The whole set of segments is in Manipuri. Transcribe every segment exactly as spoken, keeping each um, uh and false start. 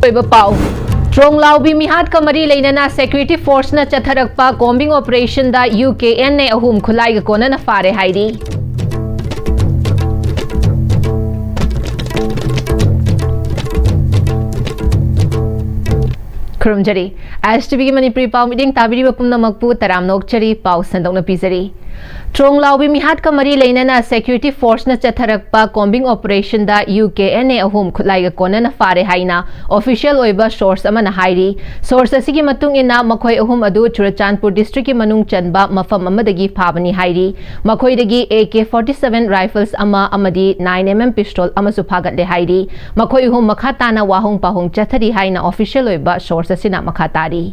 ꯑꯣꯏꯕ ꯄꯥꯎ꯫ ꯇ꯭ꯔꯣꯡꯂꯥꯎꯕꯤ ꯃꯤꯍꯥꯠꯀ ꯃꯔꯤ ꯂꯩꯅꯅ security forceꯅ ꯆꯠꯊꯔꯛꯄ combing operationꯗ U K N A ꯑꯍꯨꯝ ꯈꯨꯠꯂꯥꯏꯒ ꯀꯣꯟꯅꯅ ꯐꯥꯔꯦ ꯍꯥꯏꯔꯤ꯫ ꯈꯨꯔꯨꯝꯖꯔꯤ꯫ S T Vꯒꯤ ꯃꯅꯤꯄꯨꯔꯤ ꯄꯥꯎ ꯃꯤꯠꯌꯦꯡ ꯇꯥꯕꯤꯔꯤꯕ ꯄꯨꯝꯅꯃꯛꯄꯨ ꯇꯔꯥꯝꯅ ꯑꯣꯛꯆꯔꯤ꯫ ꯄꯥꯎ ꯁꯟꯗꯣꯛꯅ ꯄꯤꯖꯔꯤ꯫ ꯇ꯭ꯔꯣꯡꯂꯥꯎꯕꯤ ꯃꯤꯍꯥꯠꯀ ꯃꯔꯤ ꯂꯩꯅꯅ security forceꯅ ꯆꯠꯊꯔꯛꯄ combing operationꯗ U K N A ꯑꯍꯨꯝ ꯈꯨꯠꯂꯥꯏꯒ ꯀꯣꯟꯅꯅ ꯐꯥꯔꯦ ꯍꯥꯏꯅ official ꯑꯣꯏꯕ source ꯑꯃꯅ ꯍꯥꯏꯔꯤ꯫ Source ꯑꯁꯤꯒꯤ ꯃꯇꯨꯡ ꯏꯟꯅ, ꯃꯈꯣꯏ ꯑꯍꯨꯝ ꯑꯗꯨ ꯆꯨꯔꯆꯥꯟꯄꯨꯔ districtꯀꯤ ꯃꯅꯨꯡ ꯆꯟꯕ ꯃꯐꯝ ꯑꯃꯗꯒꯤ ꯐꯥꯕꯅꯤ ꯍꯥꯏꯔꯤ꯫ ꯃꯈꯣꯏꯗꯒꯤ A K forty seven rifles ꯑꯃ ꯑꯃꯗꯤ nine M M pistol ꯑꯃꯁꯨ ꯐꯥꯒꯠꯂꯦ ꯍꯥꯏꯔꯤ꯫ ꯃꯈꯣꯏ ꯑꯍꯨꯝ ꯃꯈꯥ ꯇꯥꯅ ꯋꯥꯍꯣꯡ ꯄꯥꯍꯣꯡ ꯆꯠꯊꯔꯤ ꯍꯥꯏꯅ official ꯑꯣꯏꯕ source ꯑꯁꯤꯅ ꯃꯈꯥ ꯇꯥꯔꯤ꯫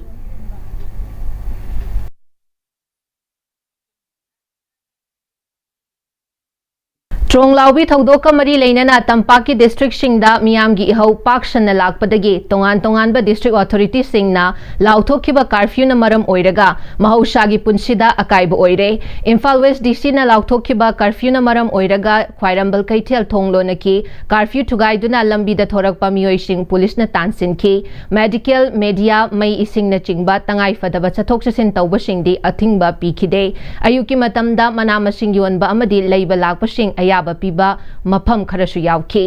ꯇ꯭ꯔꯣꯡꯂꯥꯎꯕꯤ ꯊꯧꯗꯣꯛꯀ ꯃꯔꯤ ꯂꯩꯅꯅ ꯇꯝꯄꯥꯛꯀꯤ districtꯁꯤꯡꯗ ꯃꯤꯌꯥꯝꯒꯤ ꯏꯍꯧ ꯄꯥꯛ ꯁꯟꯅ ꯂꯥꯛꯄꯗꯒꯤ ꯇꯣꯉꯥꯟ ꯇꯣꯉꯥꯟꯕ district authorityꯁꯤꯡꯅ ꯂꯥꯎꯊꯣꯛꯈꯤꯕ curfewꯅ ꯃꯔꯝ ꯑꯣꯏꯔꯒ ꯃꯍꯧꯁꯥꯒꯤ ꯄꯨꯟꯁꯤꯗ ꯑꯀꯥꯏꯕ ꯑꯣꯏꯔꯦ꯫ ꯏꯝꯐꯥꯜ West D Cꯅ ꯂꯥꯎꯊꯣꯛꯈꯤꯕ curfewꯅ ꯃꯔꯝ ꯑꯣꯏꯔꯒ ꯈ꯭ꯋꯥꯏꯔꯝꯕꯟ ꯀꯩꯊꯦꯜ ꯊꯣꯡ ꯂꯣꯟꯅꯈꯤ꯫ Curfew ꯊꯨꯒꯥꯏꯗꯨꯅ ꯂꯝꯕꯤꯗ ꯊꯣꯔꯛꯄ ꯃꯤꯑꯣꯏꯁꯤꯡ ꯄꯨꯂꯤꯁꯅ ꯇꯥꯟꯁꯤꯟꯈꯤ꯫ Medical, media, ꯃꯩ, ꯏꯁꯤꯡꯅꯆꯤꯡꯕ ꯇꯉꯥꯏ ꯐꯗꯕ ꯆꯠꯊꯣꯛ ꯆꯠꯁꯤꯟ ꯇꯧꯕꯁꯤꯡꯗꯤ ꯑꯊꯤꯡꯕ ꯄꯤꯈꯤꯗꯦ꯫ ꯑꯌꯨꯛꯀꯤ ꯃꯇꯝꯗ ꯃꯅꯥ ꯃꯁꯤꯡ ꯌꯣꯟꯕ ꯑꯃꯗꯤ ꯂꯩꯕ ꯂꯥꯛꯄꯁꯤꯡ ꯑꯌꯥꯕ ꯄꯤꯕ ꯃꯐꯝ ꯈꯔꯁꯨ ꯌꯥꯎꯈꯤ꯫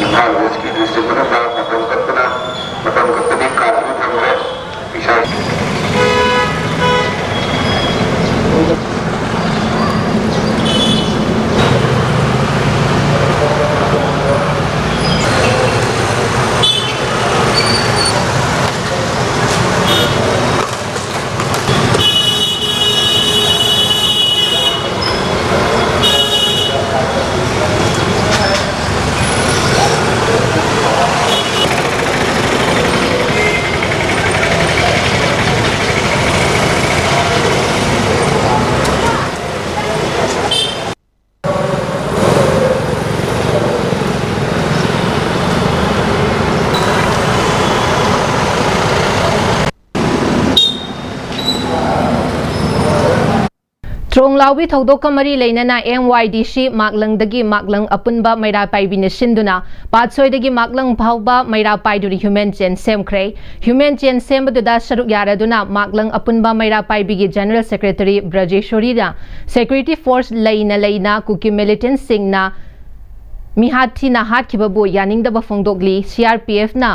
ꯏꯝꯐꯥꯜ ꯋꯦꯁꯀꯤ district ꯃꯅꯨꯡꯗ ꯃꯇꯝ ꯀꯛꯇꯅ, ꯃꯇꯝ ꯀꯛꯇꯕꯤ curfew ꯊꯝꯈ꯭ꯔꯦ꯫ ꯏꯁꯥ ꯇ꯭ꯔꯣꯡꯂꯥꯎꯕꯤ ꯊꯧꯗꯣꯛꯀ ꯃꯔꯤ ꯂꯩꯅꯅ M Y D C ꯃꯥꯛꯂꯪꯗꯒꯤ ꯃꯥꯛꯂꯪ ꯑꯄꯨꯟꯕ ꯃꯩꯔꯥ ꯄꯥꯏꯕꯤꯅ ꯁꯤꯟꯗꯨꯅ ꯄꯥꯠꯁꯣꯏꯗꯒꯤ ꯃꯥꯛꯂꯪ ꯐꯥꯎꯕ ꯃꯩꯔꯥ ꯄꯥꯏꯗꯨꯅ human chain ꯁꯦꯝꯈ꯭ꯔꯦ꯫ Human chain ꯁꯦꯝꯕꯗꯨꯗ ꯁꯔꯨꯛ ꯌꯥꯔꯗꯨꯅ ꯃꯥꯛꯂꯪ ꯑꯄꯨꯟꯕ ꯃꯩꯔꯥ ꯄꯥꯏꯕꯤꯒꯤ General Secretary ꯕ꯭ꯔꯖꯦꯁꯣꯔꯤꯅ security force ꯂꯩꯅ ꯂꯩꯅ ꯀꯨꯀꯤ militantꯁꯤꯡꯅ ꯃꯤꯍꯥꯠ ꯊꯤꯅ ꯍꯥꯠꯈꯤꯕꯕꯨ ꯌꯥꯅꯤꯡꯗꯕ ꯐꯣꯡꯗꯣꯛꯂꯤ꯫ C R P Fꯅ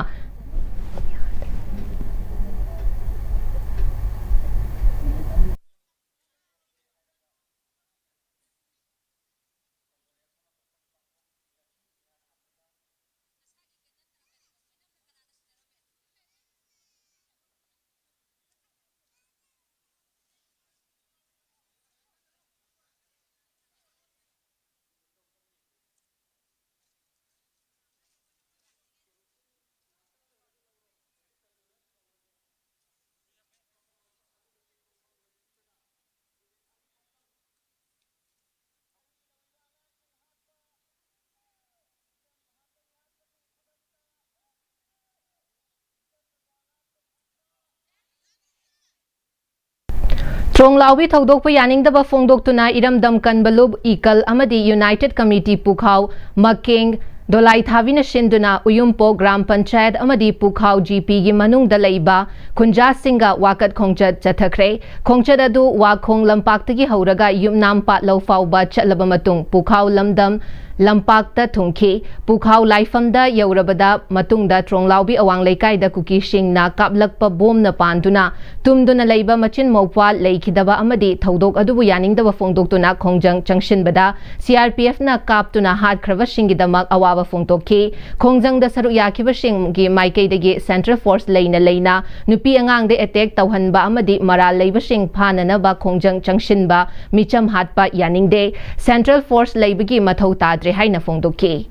ꯇ꯭ꯔꯣꯡꯂꯥꯎꯕꯤ ꯊꯧꯗꯣꯛꯄꯨ ꯌꯥꯅꯤꯡꯗꯕ ꯐꯣꯡꯗꯣꯛꯇꯨꯅ ꯏꯔꯝꯗꯝ ꯀꯟꯕ ꯂꯨꯞ ꯏꯀꯜ ꯑꯃꯗꯤ United Committee ꯄꯨꯈꯥꯎ ꯃꯀꯦꯡ ꯗꯣꯂꯥꯏꯊꯥꯕꯤꯅ ꯁꯤꯟꯗꯨꯅ ꯎꯌꯨꯝꯄꯣꯛ ꯒ꯭ꯔꯥꯝ ꯄꯟꯆꯥꯌꯠ ꯑꯃꯗꯤ ꯄꯨꯈꯥꯎ G Pꯒꯤ ꯃꯅꯨꯡꯗ ꯂꯩꯕ ꯈꯨꯟꯖꯥꯁꯤꯡꯒ ꯋꯥꯀꯠ ꯈꯣꯡꯆꯠ ꯆꯠꯊꯈ꯭ꯔꯦ꯫ ꯈꯣꯡꯆꯠ ꯑꯗꯨ ꯋꯥꯈꯣꯡ ꯂꯝꯄꯥꯛꯇꯒꯤ ꯍꯧꯔꯒ ꯌꯨꯝꯅꯥꯝ ꯄꯥꯠꯂꯧ ꯐꯥꯎꯕ ꯆꯠꯂꯕ ꯃꯇꯨꯡ ꯄꯨꯈꯥꯎ ꯂꯝꯗꯝ ꯂꯝꯄꯥꯛꯇ ꯊꯨꯡꯈꯤ꯫ ꯄꯨꯈꯥꯎ ꯂꯥꯏꯐꯝꯗ ꯌꯧꯔꯕꯗ ꯃꯇꯨꯡꯗ ꯇ꯭ꯔꯣꯡꯂꯥꯎꯕꯤ ꯑꯋꯥꯡ ꯂꯩꯀꯥꯏꯗ ꯀꯨꯀꯤꯁꯤꯡꯅ ꯀꯥꯞꯂꯛꯄ ꯕꯣꯝꯅ ꯄꯥꯟꯗꯨꯅ ꯇꯨꯝꯗꯨꯅ ꯂꯩꯕ ꯃꯆꯤꯟ ꯃꯧꯄ꯭ꯋꯥ ꯂꯩꯈꯤꯗꯕ ꯑꯃꯗꯤ ꯊꯧꯗꯣꯛ ꯑꯗꯨꯕꯨ ꯌꯥꯅꯤꯡꯗꯕ ꯐꯣꯡꯗꯣꯛꯇꯨꯅ ꯈꯣꯡꯖꯪ ꯆꯪꯁꯤꯟꯕꯗ C R P Fꯅ ꯀꯥꯞꯇꯨꯅ ꯍꯥꯠꯈ꯭ꯔꯕꯁꯤꯡꯒꯤꯗꯃꯛ ꯑꯋꯥꯕ ꯐꯣꯡꯗꯣꯛꯈꯤ꯫ ꯈꯣꯡꯖꯪꯗ ꯁꯔꯨꯛ ꯌꯥꯈꯤꯕꯁꯤꯡꯒꯤ ꯃꯥꯏꯀꯩꯗꯒꯤ Central Force ꯂꯩꯅ ꯂꯩꯅ ꯅꯨꯄꯤ ꯑꯉꯥꯡꯗ attack ꯇꯧꯍꯟꯕ ꯑꯃꯗꯤ ꯃꯔꯥꯜ ꯂꯩꯕꯁꯤꯡ ꯐꯥꯅꯅꯕ ꯈꯣꯡꯖꯪ ꯆꯪꯁꯤꯟꯕ ꯃꯤꯆꯝ ꯍꯥꯠꯄ ꯌꯥꯅꯤꯡꯗꯦ꯫ Central Force ꯂꯩꯕꯒꯤ ꯃꯊꯧ ꯇꯥꯗ꯭ꯔꯦ ꯍꯥꯏꯅ ꯐꯣꯡꯗꯣꯛꯈꯤ꯫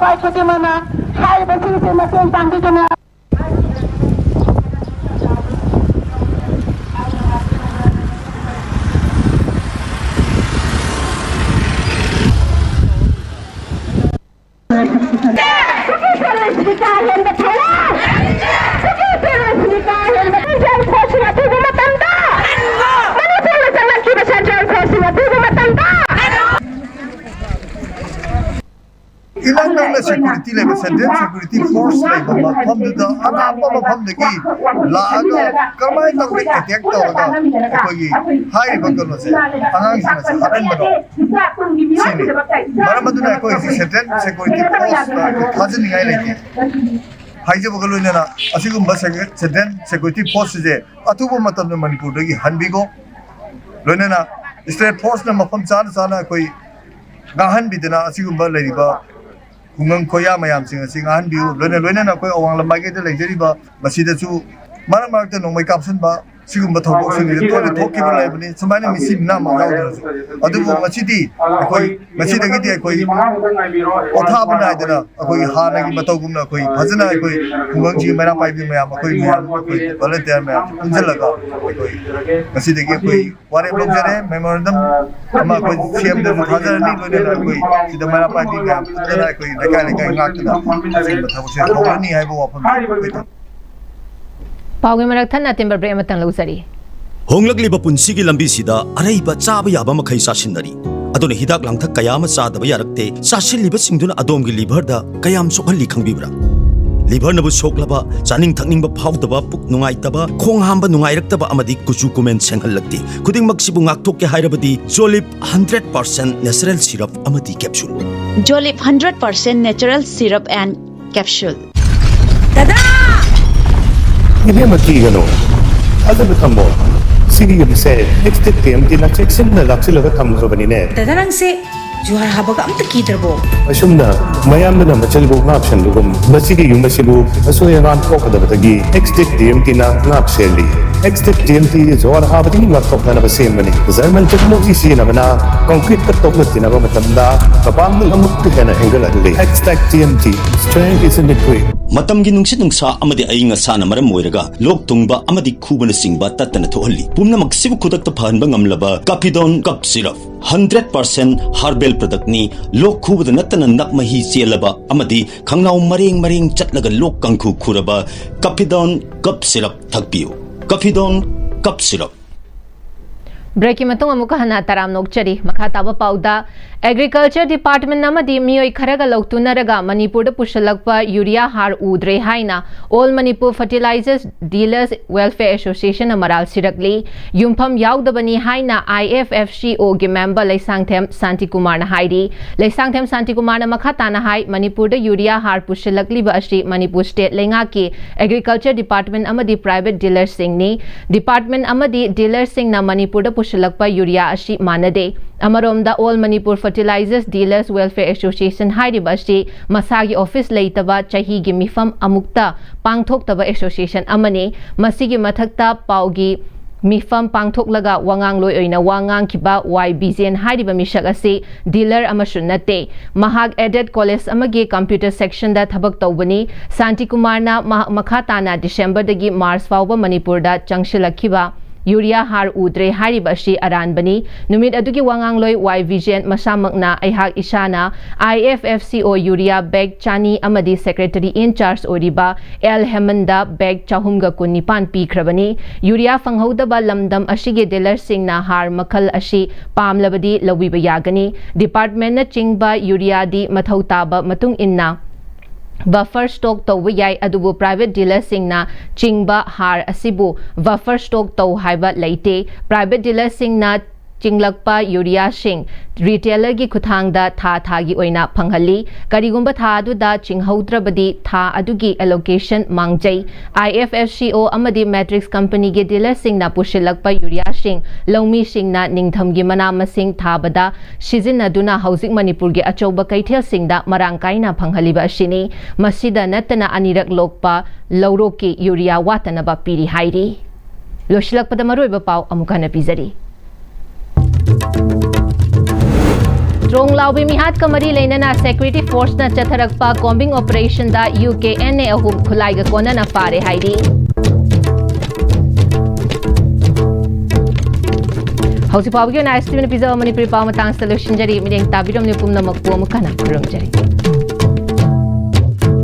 ꯈ꯭ꯋꯥꯏ ꯈꯨꯗꯤꯡꯃꯛꯅ ꯍꯥꯏꯔꯤꯕꯁꯤꯡꯁꯤ ꯃꯇꯦꯡ ꯄꯥꯡꯕꯤꯗꯨꯅ ꯁꯦꯟꯇ꯭ꯔꯦꯜ ꯁꯦꯀ꯭ꯌꯨꯔꯤꯇꯤ ꯐꯣꯔꯁ ꯂꯩꯕ ꯃꯐꯝꯗꯨꯗ ꯑꯔꯥꯞꯄ ꯃꯐꯝꯗꯒꯤ ꯂꯥꯛꯑꯒ ꯀꯔꯝꯍꯥꯏꯅ ꯇꯧꯒꯦ, ꯑꯦꯇꯦꯛ ꯇꯧꯔꯒ ꯑꯩꯈꯣꯏꯒꯤ ꯍꯥꯏꯔꯤꯕ ꯀꯩꯅꯣꯁꯦ, ꯑꯉꯥꯡꯁꯤꯡ ꯑꯁꯦ ꯍꯥꯠꯍꯟꯕꯅꯣ? ꯁꯤꯅꯤ꯫ ꯃꯔꯝ ꯑꯗꯨꯅ ꯑꯩꯈꯣꯏ ꯍꯧꯖꯤꯛ ꯁꯦꯟꯇ꯭ꯔꯦꯜ ꯁꯦꯀ꯭ꯌꯨꯔꯤꯇꯤ ꯐꯣꯔꯁꯇ ꯑꯩꯈꯣꯏ ꯊꯥꯖꯅꯤꯡꯉꯥꯏ ꯂꯩꯇꯦ꯫ ꯍꯥꯏꯖꯕꯒ ꯂꯣꯏꯅꯅ ꯑꯁꯤꯒꯨꯝꯕ ꯁꯦꯟꯇ꯭ꯔꯦꯜ ꯁꯦꯀ꯭ꯌꯨꯔꯤꯇꯤ ꯐꯣꯔꯁꯁꯦ ꯑꯊꯨꯕ ꯃꯇꯝꯗ ꯃꯅꯤꯄꯨꯔꯗꯒꯤ ꯍꯟꯕꯤꯈꯣ꯫ ꯂꯣꯏꯅꯅ ꯁ꯭ꯇꯦꯠ ꯐꯣꯔꯁꯅ ꯃꯐꯝ ꯆꯥꯅ ꯆꯥꯅ ꯑꯩꯈꯣꯏ ꯉꯥꯡꯍꯟꯕꯤꯗꯅ ꯑꯁꯤꯒꯨꯝꯕ ꯂꯩꯔꯤꯕ ꯈꯨꯡꯒꯪ ꯈꯣꯌꯥ ꯃꯌꯥꯝꯁꯤꯡ ꯑꯁꯤ ꯉꯥꯡꯍꯟꯕꯤꯌꯨ꯫ ꯂꯣꯏꯅ ꯂꯣꯏꯅꯅ ꯑꯩꯈꯣꯏ ꯑꯋꯥꯡ ꯂꯝꯃꯥꯏꯀꯩꯗ ꯂꯩꯖꯔꯤꯕ ꯃꯁꯤꯗꯁꯨ ꯃꯔꯛ ꯃꯔꯛꯇ ꯅꯣꯡꯃꯩ ꯀꯥꯞꯁꯤꯟꯕ ꯁꯤꯒꯨꯝꯕ ꯊꯧꯗꯣꯛꯁꯤꯡꯁꯦ ꯇꯣꯏꯅ ꯊꯣꯛꯈꯤꯕ ꯂꯩꯕꯅꯤ꯫ ꯁꯨꯃꯥꯏꯅ ꯃꯤꯁꯤ ꯃꯤꯅꯥꯃꯛ ꯌꯥꯎꯗ꯭ꯔꯁꯨ, ꯑꯗꯨꯕꯨ ꯉꯁꯤꯗꯤ ꯑꯩꯈꯣꯏ ꯉꯁꯤꯗꯒꯤꯗꯤ ꯑꯩꯈꯣꯏ ꯄꯣꯊꯥꯕ ꯅꯥꯏꯗꯅ ꯑꯩꯈꯣꯏ ꯍꯥꯟꯅꯒꯤ ꯃꯇꯧꯒꯨꯝꯅ ꯑꯩꯈꯣꯏ ꯐꯖꯅ ꯑꯩꯈꯣꯏ ꯈꯨꯡꯒꯪꯁꯤꯒꯤ ꯃꯩꯔꯥ ꯄꯥꯏꯕꯤ ꯃꯌꯥꯝ, ꯑꯩꯈꯣꯏ ꯃꯌꯥꯝ, ꯑꯩꯈꯣꯏ ꯚꯣꯂꯟꯇꯤꯌꯔ ꯃꯌꯥꯝ ꯄꯨꯟꯁꯤꯜꯂꯒ ꯑꯩꯈꯣꯏ ꯉꯁꯤꯗꯒꯤ ꯑꯩꯈꯣꯏ ꯋꯥꯔꯦꯞ ꯂꯧꯖꯔꯦ꯫ ꯃꯦꯃꯣꯔꯦꯟꯗꯝ ꯑꯃ ꯑꯩꯈꯣꯏ ꯁꯤ ꯑꯦꯝꯗꯁꯨ ꯊꯥꯖꯔꯅꯤ꯫ ꯂꯣꯏꯅꯅ ꯑꯩꯈꯣꯏ ꯁꯤꯗ ꯃꯩꯔꯥ ꯄꯥꯏꯕꯤ ꯃꯌꯥꯝ ꯄꯨꯟꯗꯅ ꯑꯩꯈꯣꯏ ꯂꯩꯀꯥꯏ ꯂꯩꯀꯥꯏ ꯉꯥꯛꯇꯅ ꯑꯁꯤꯒꯨꯝꯕ ꯊꯕꯛꯁꯦ ꯍꯧꯔꯅꯤ ꯍꯥꯏꯕ ꯋꯥꯐꯝ ꯑꯩꯈꯣꯏ ꯊꯝ- ꯄꯥꯎꯒꯤ ꯃꯔꯛ ꯊꯠꯅ ꯇꯦꯝꯕꯔ ꯕ꯭ꯔꯦꯛ ꯑꯃꯇꯪ ꯂꯧꯖꯔꯤ꯫ ꯍꯣꯡꯂꯛꯂꯤꯕ ꯄꯨꯟꯁꯤꯒꯤ ꯂꯝꯕꯤꯁꯤꯗ ꯑꯔꯩꯕ ꯆꯥꯕ ꯌꯥꯕ ꯃꯈꯩ ꯆꯥꯁꯤꯟꯅꯔꯤ꯫ ꯑꯗꯨꯅ ꯍꯤꯗꯥꯛ ꯂꯥꯡꯊꯛ ꯀꯌꯥ ꯑꯃ ꯆꯥꯗꯕ ꯌꯥꯔꯛꯇꯦ꯫ ꯆꯥꯁꯤꯜꯂꯤꯕꯁꯤꯡꯗꯨꯅ ꯑꯗꯣꯝꯒꯤ ꯂꯤꯚꯔꯗ ꯀꯌꯥꯝ ꯁꯣꯛꯍꯜꯂꯤ ꯈꯪꯕꯤꯕ꯭ꯔꯥ? ꯂꯤꯚꯔꯅꯕꯨ ꯁꯣꯛꯂꯕ, ꯆꯥꯅꯤꯡ ꯊꯛꯅꯤꯡꯕ ꯐꯥꯎꯗꯕ, ꯄꯨꯛ ꯅꯨꯡꯉꯥꯏꯇꯕ, ꯈꯣꯡ ꯍꯥꯝꯕ ꯅꯨꯡꯉꯥꯏꯔꯛꯇꯕ ꯑꯃꯗꯤ ꯀꯨꯆꯨ ꯀꯨꯃꯦꯟ ꯁꯦꯡꯍꯜꯂꯛꯇꯦ꯫ ꯈꯨꯗꯤꯡꯃꯛꯁꯤꯕꯨ ꯉꯥꯛꯊꯣꯛꯀꯦ ꯍꯥꯏꯔꯕꯗꯤ ꯖꯣꯂꯤꯞ ꯍꯟꯗ꯭ꯔꯦꯠ ꯄꯥꯔꯁꯦꯟ ꯅꯦꯆꯔꯦꯜ ꯁꯤꯔꯞ ꯑꯃꯗꯤ capsule. Jolip hundred percent natural syrup and capsule. ꯏꯕꯦꯝꯃ, ꯀꯤꯒꯅꯨ, ꯊꯥꯖꯕ ꯊꯝꯃꯣ꯫ ꯁꯤꯒꯤ ꯌꯨꯝꯁꯦ ꯑꯦꯛꯁꯇꯦꯛ ꯇꯤ ꯑꯦꯝ ꯇꯤꯅ ꯆꯦꯛꯁꯤꯟꯅ ꯂꯥꯛꯁꯤꯜꯂꯒ ꯊꯝꯈ꯭ꯔꯕꯅꯤꯅꯦ꯫ ꯗꯗꯥ, ꯅꯪꯁꯦ ꯖꯨꯍꯥꯔ ꯍꯥꯕꯒ ꯑꯝꯇ ꯀꯤꯗ꯭ꯔꯕꯣ? ꯑꯁꯨꯝꯅ ꯃꯌꯥꯝꯗꯨꯅ ꯃꯆꯜꯕꯨ ꯉꯥꯛ ꯁꯦꯟꯕꯒꯨꯝ, ꯃꯁꯤꯒꯤ ꯌꯨꯝ ꯑꯁꯤꯕꯨ ꯑꯁꯣꯏ ꯑꯉꯥꯝ ꯊꯣꯛꯀꯗꯕꯗꯒꯤ ꯑꯦꯛꯁꯇꯦꯛ ꯇꯤ ꯑꯦꯝ ꯇꯤꯅ ꯉꯥꯛ ꯁꯦꯜꯂꯤ꯫ ꯑꯦꯛꯁꯇꯦꯛ ꯇꯤ ꯑꯦꯝ ꯇꯤ ꯖꯨꯍꯥꯔ ꯍꯥꯕꯗꯒꯤ ꯉꯥꯛꯊꯣꯛꯅꯅꯕ ꯁꯦꯝꯕꯅꯤ꯫ ꯖꯔꯃꯟ ꯇꯦꯛꯅꯣꯂꯣꯖꯤ ꯁꯤꯖꯤꯟꯅꯕꯅ ꯀꯪꯀ꯭ꯔꯤꯠꯀ ꯇꯣꯛꯅ ꯇꯤꯟꯅꯕ ꯃꯇꯝꯗ ꯃꯄꯥꯡꯒꯜ ꯑꯃꯨꯛꯀ ꯍꯦꯟꯅ ꯍꯦꯟꯒꯠꯍꯜꯂꯤ꯫ Xtech T M T, strength is in the grit. ꯃꯇꯝꯒꯤ ꯅꯨꯡꯁꯤꯠ ꯅꯨꯡꯁꯥ ꯑꯃꯗꯤ ꯑꯏꯪ ꯑꯁꯥꯅ ꯃꯔꯝ ꯑꯣꯏꯔꯒ ꯂꯣꯛ ꯊꯨꯡꯕ ꯑꯃꯗꯤ ꯈꯨꯕꯅꯆꯤꯡꯕ ꯇꯠꯇꯅ ꯊꯣꯛꯍꯜꯂꯤ꯫ ꯄꯨꯝꯅꯃꯛꯁꯤꯕꯨ ꯈꯨꯗꯛꯇ ꯐꯍꯟꯕ ꯉꯝꯂꯕ ꯀꯥꯐꯤꯗꯣꯟ ꯀꯞ ꯁꯤꯔꯞ ꯍꯟꯗ꯭ꯔꯦꯠ ꯄꯥꯔꯁꯦꯟ ꯍꯥꯔꯕꯦꯜ ꯄ꯭ꯔꯗꯛꯅꯤ꯫ ꯂꯣꯛ ꯈꯨꯕꯗ ꯅꯠꯇꯅ ꯅꯞ ꯃꯍꯤ ꯆꯦꯜꯂꯕ ꯑꯃꯗꯤ ꯈꯪꯅꯥꯎ ꯃꯔꯦꯡ ꯃꯔꯦꯡ ꯆꯠꯂꯒ ꯂꯣꯛ ꯀꯥꯡꯈꯨ ꯈꯨꯔꯕ ꯀꯥꯐꯤꯗꯣꯟ ꯀꯞ ꯁꯤꯔꯞ ꯊꯛꯄꯤꯌꯨ꯫ ꯀꯥꯐꯤꯗꯣꯟ ꯀꯞ ꯁꯤꯔꯞ꯫ ꯕ꯭ꯔꯦꯛꯀꯤ ꯃꯇꯨꯡ ꯑꯃꯨꯛꯀ ꯍꯟꯅ ꯇꯔꯥꯝꯅ ꯑꯣꯛꯆꯔꯤ꯫ ꯃꯈꯥ ꯇꯥꯕ ꯄꯥꯎꯗ, ꯑꯦꯒ꯭ꯔꯤꯀꯜꯆꯔ ꯗꯤꯄꯥꯔꯠꯃꯦꯟ ꯑꯃꯗꯤ ꯃꯤꯑꯣꯏ ꯈꯔꯒ ꯂꯧꯇꯨꯅꯔꯒ ꯃꯅꯤꯄꯨꯔꯗ ꯄꯨꯁꯤꯜꯂꯛꯄ ꯌꯨꯔꯤꯌꯥ ꯍꯥꯔ ꯎꯗ꯭ꯔꯦ ꯍꯥꯏꯅ all Manipur fertilisers dealers welfare ꯑꯦꯁꯣꯁꯤꯌꯦꯁꯟꯅ ꯃꯔꯥꯜ ꯁꯤꯔꯛꯂꯤ꯫ ꯌꯨꯝꯐꯝ ꯌꯥꯎꯗꯕꯅꯤ ꯍꯥꯏꯅ ꯑꯥꯏ ꯑꯦꯐ ꯑꯦꯐ ꯁꯤ ꯑꯣꯒꯤ ꯃꯦꯝꯕꯔ ꯂꯩꯁꯥꯡꯊꯦꯝ ꯁꯥꯟꯇꯤꯀꯨꯃꯥꯔꯅ ꯍꯥꯏꯔꯤ꯫ ꯂꯩꯁꯥꯡꯊꯦꯝ ꯁꯥꯟꯇꯤꯀꯨꯃꯥꯔꯅ ꯃꯈꯥ ꯇꯥꯅ ꯍꯥꯏ, ꯃꯅꯤꯄꯨꯔꯗ ꯌꯨꯔꯤꯌꯥ ꯍꯥꯔ ꯄꯨꯁꯤꯜꯂꯛꯂꯤꯕ ꯑꯁꯤ ꯃꯅꯤꯄꯨꯔ ꯁ꯭ꯇꯦꯠ ꯂꯩꯉꯥꯛꯀꯤ ꯑꯦꯒ꯭ꯔꯤꯀꯜꯆꯔ ꯗꯤꯄꯥꯔꯠꯃꯦꯟ ꯑꯃꯗꯤ ꯄ꯭ꯔꯥꯏꯚꯦꯠ ꯗꯤꯂꯔꯁꯤꯡꯅꯤ꯫ ꯗꯤꯄꯥꯔꯠꯃꯦꯟ ꯑꯃꯗꯤ ꯗꯤꯂꯔꯁꯤꯡꯅ ꯃꯅꯤꯄꯨꯔꯗ ꯄꯨꯁꯤꯜꯂꯛꯄ ꯌꯨꯔꯤꯌꯥ ꯑꯁꯤ ꯃꯥꯟꯅꯗꯦ꯫ ꯑꯃꯔꯣꯝꯗ, all Manipur fertilisers dealers welfare association ꯍꯥꯏꯔꯤꯕ ꯑꯁꯤ ꯃꯁꯥꯒꯤ ꯑꯣꯐꯤꯁ ꯂꯩꯇꯕ, ꯆꯍꯤꯒꯤ ꯃꯤꯐꯝ ꯑꯃꯨꯛꯇ ꯄꯥꯡꯊꯣꯛꯇꯕ ꯑꯦꯁꯣꯁꯤꯌꯦꯁꯟ ꯑꯃꯅꯤ꯫ ꯃꯁꯤꯒꯤ ꯃꯊꯛꯇ ꯄꯥꯎꯒꯤ ꯃꯤꯐꯝ ꯄꯥꯡꯊꯣꯛꯂꯒ ꯋꯥꯉꯥꯡꯂꯣꯏ ꯑꯣꯏꯅ ꯋꯥ ꯉꯥꯡꯈꯤꯕ ꯋꯥꯏ ꯕꯤꯖꯦꯟ ꯍꯥꯏꯔꯤꯕ ꯃꯤꯁꯛ ꯑꯁꯤ ꯗꯤꯂꯔ ꯑꯃꯁꯨ ꯅꯠꯇꯦ꯫ ꯃꯍꯥꯛ ꯑꯦꯗꯦꯗ ꯀꯣꯂꯦꯖ ꯑꯃꯒꯤ ꯀꯝꯄ꯭ꯌꯨꯇꯔ ꯁꯦꯛꯁꯟꯗ ꯊꯕꯛ ꯇꯧꯕꯅꯤ꯫ ꯁꯥꯟꯇꯤꯀꯨꯃꯥꯔꯅ ꯃꯍꯥꯛ ꯃꯈꯥ ꯇꯥꯅ ꯗꯤꯁꯦꯝꯕꯔꯗꯒꯤ ꯃꯥꯔꯆ ꯐꯥꯎꯕ ꯃꯅꯤꯄꯨꯔꯗ ꯆꯪꯁꯤꯜꯂꯛꯈꯤꯕ ꯌꯨꯔꯤꯌꯥ ꯍꯥꯔ ꯎꯗ꯭ꯔꯦ ꯍꯥꯏꯔꯤꯕ ꯑꯁꯤ ꯑꯔꯥꯟꯕꯅꯤ꯫ ꯅꯨꯃꯤꯠ ꯑꯗꯨꯒꯤ ꯋꯥꯉꯥꯡꯂꯣꯏ ꯋꯥꯏ ꯕꯤꯖꯦꯟ ꯃꯁꯥꯃꯛꯅ ꯑꯩꯍꯥꯛ ꯏꯁꯥꯅ ꯑꯥꯏ ꯑꯦꯐ ꯑꯦꯐ ꯁꯤ ꯑꯣ ꯌꯨꯔꯤꯌꯥ ꯕꯦꯒ ꯆꯅꯤ ꯑꯃꯗꯤ ꯁꯦꯀ꯭ꯔꯦꯇꯔꯤ ꯏꯟ ꯆꯥꯔꯖ ꯑꯣꯏꯔꯤꯕ ꯑꯦꯜ ꯍꯦꯃꯟꯗ ꯕꯦꯒ ꯆꯍꯨꯝꯒ ꯀꯨꯟꯅꯤꯄꯥꯟ ꯄꯤꯈ꯭ꯔꯕꯅꯤ꯫ ꯌꯨꯔꯤꯌꯥ ꯐꯪꯍꯧꯗꯕ ꯂꯝꯗꯝ ꯑꯁꯤꯒꯤ ꯗꯤꯂꯔꯁꯤꯡꯅ ꯍꯥꯔ ꯃꯈꯜ ꯑꯁꯤ ꯄꯥꯝꯂꯕꯗꯤ ꯂꯧꯕꯤꯕ ꯌꯥꯒꯅꯤ꯫ ꯗꯤꯄꯥꯔꯠꯃꯦꯟꯅ ꯆꯤꯡꯕ ꯌꯨꯔꯤꯌꯥꯗꯤ ꯃꯊꯧ ꯇꯥꯕ ꯃꯇꯨꯡ ꯏꯟꯅ ꯕꯐꯔ ꯁ꯭ꯇꯣꯛ ꯇꯧꯕ ꯌꯥꯏ, ꯑꯗꯨꯕꯨ ꯄ꯭ꯔꯥꯏꯚꯦꯠ ꯗꯤꯂꯔꯁꯤꯡꯅ ꯆꯤꯡꯕ ꯍꯥꯔ ꯑꯁꯤꯕꯨ ꯕꯐꯔ ꯁ꯭ꯇꯣꯛ ꯇꯧ ꯍꯥꯏꯕ ꯂꯩꯇꯦ꯫ ꯄ꯭ꯔꯥꯏꯚꯦꯠ ꯗꯤꯂꯔꯁꯤꯡꯅ ꯆꯤꯡꯂꯛꯄ ꯌꯨꯔꯤꯌꯥꯁꯤꯡ ꯔꯤꯇꯦꯂꯔꯒꯤ ꯈꯨꯠꯊꯥꯡꯗ ꯊꯥ ꯊꯥꯒꯤ ꯑꯣꯏꯅ ꯐꯪꯍꯜꯂꯤ꯫ ꯀꯔꯤꯒꯨꯝꯕ ꯊꯥ ꯑꯗꯨꯗ ꯆꯤꯡꯍꯧꯗ꯭ꯔꯕꯗꯤ ꯊꯥ ꯑꯗꯨꯒꯤ ꯑꯦꯂꯣꯀꯦꯁꯟ ꯃꯥꯡꯖꯩ꯫ ꯑꯥꯏ ꯑꯦꯐ ꯑꯦꯐ ꯁꯤ ꯑꯣ ꯑꯃꯗꯤ ꯃꯦꯇ꯭ꯔꯤꯛꯁ ꯀꯝꯄꯅꯤꯒꯤ ꯗꯤꯂꯔꯁꯤꯡꯅ ꯄꯨꯁꯤꯜꯂꯛꯄ ꯌꯨꯔꯤꯌꯥꯁꯤꯡ ꯂꯧꯃꯤꯁꯤꯡꯅ ꯅꯤꯡꯊꯝꯒꯤ ꯃꯅꯥ ꯃꯁꯤꯡ ꯊꯥꯕꯗ ꯁꯤꯖꯤꯟꯅꯗꯨꯅ ꯍꯧꯖꯤꯛ ꯃꯅꯤꯄꯨꯔꯒꯤ ꯑꯆꯧꯕ ꯀꯩꯊꯦꯜꯁꯤꯡꯗ ꯃꯔꯥꯡ ꯀꯥꯏꯅ ꯐꯪꯍꯜꯂꯤꯕ ꯑꯁꯤꯅꯤ꯫ ꯃꯁꯤꯗ ꯅꯠꯇꯅ ꯑꯅꯤꯔꯛ ꯂꯣꯛꯄ ꯂꯧꯔꯣꯛꯀꯤ ꯌꯨꯔꯤꯌꯥ ꯋꯥꯠꯇꯅꯕ ꯄꯤꯔꯤ ꯍꯥꯏꯔꯤ꯫ ꯂꯣꯏꯁꯤꯜꯂꯛꯄꯗ ꯃꯔꯨꯑꯣꯏꯕ ꯄꯥꯎ ꯑꯃꯨꯛ ꯍꯟꯅ ꯄꯤꯖꯔꯤ꯫ ꯇ꯭ꯔꯣꯡ ꯂꯥꯎꯕꯤ ꯃꯤꯍꯥꯠꯀ ꯃꯔꯤ ꯂꯩꯅꯅ ꯁꯦꯀ꯭ꯌꯨꯔꯤꯇꯤ ꯐꯣꯔꯁꯅ ꯆꯠꯊꯔꯛꯄ ꯀꯣꯝꯕꯤꯡ ꯑꯣꯄꯔꯦꯁꯟꯗ ꯌꯨ ꯀꯦ ꯑꯦꯟ ꯑꯦ ꯑꯍꯨꯝ ꯈꯨꯠꯂꯥꯏꯒ ꯀꯣꯟꯅꯅ ꯐꯥꯔꯦ ꯍꯥꯏꯔꯤ꯫ ꯍꯧꯖꯤꯛ ꯐꯥꯎꯕꯒꯤ ꯑꯣꯏꯅ ꯑꯥꯏ ꯑꯦꯁ ꯇꯤ ꯚꯤꯅ ꯄꯤꯖꯕ ꯃꯅꯤꯄꯨꯔꯤ ꯄꯥꯎ ꯃꯇꯥꯡꯁꯤꯗ ꯂꯣꯏꯁꯤꯟꯖꯔꯤ꯫ ꯃꯤꯠꯌꯦꯡ ꯇꯥꯕꯤꯔꯝꯂꯤꯕ ꯄꯨꯝꯅꯃꯛꯄꯨ ꯑꯃꯨꯛ ꯍꯟꯅ ꯈꯨꯔꯨꯝꯖꯔꯤ꯫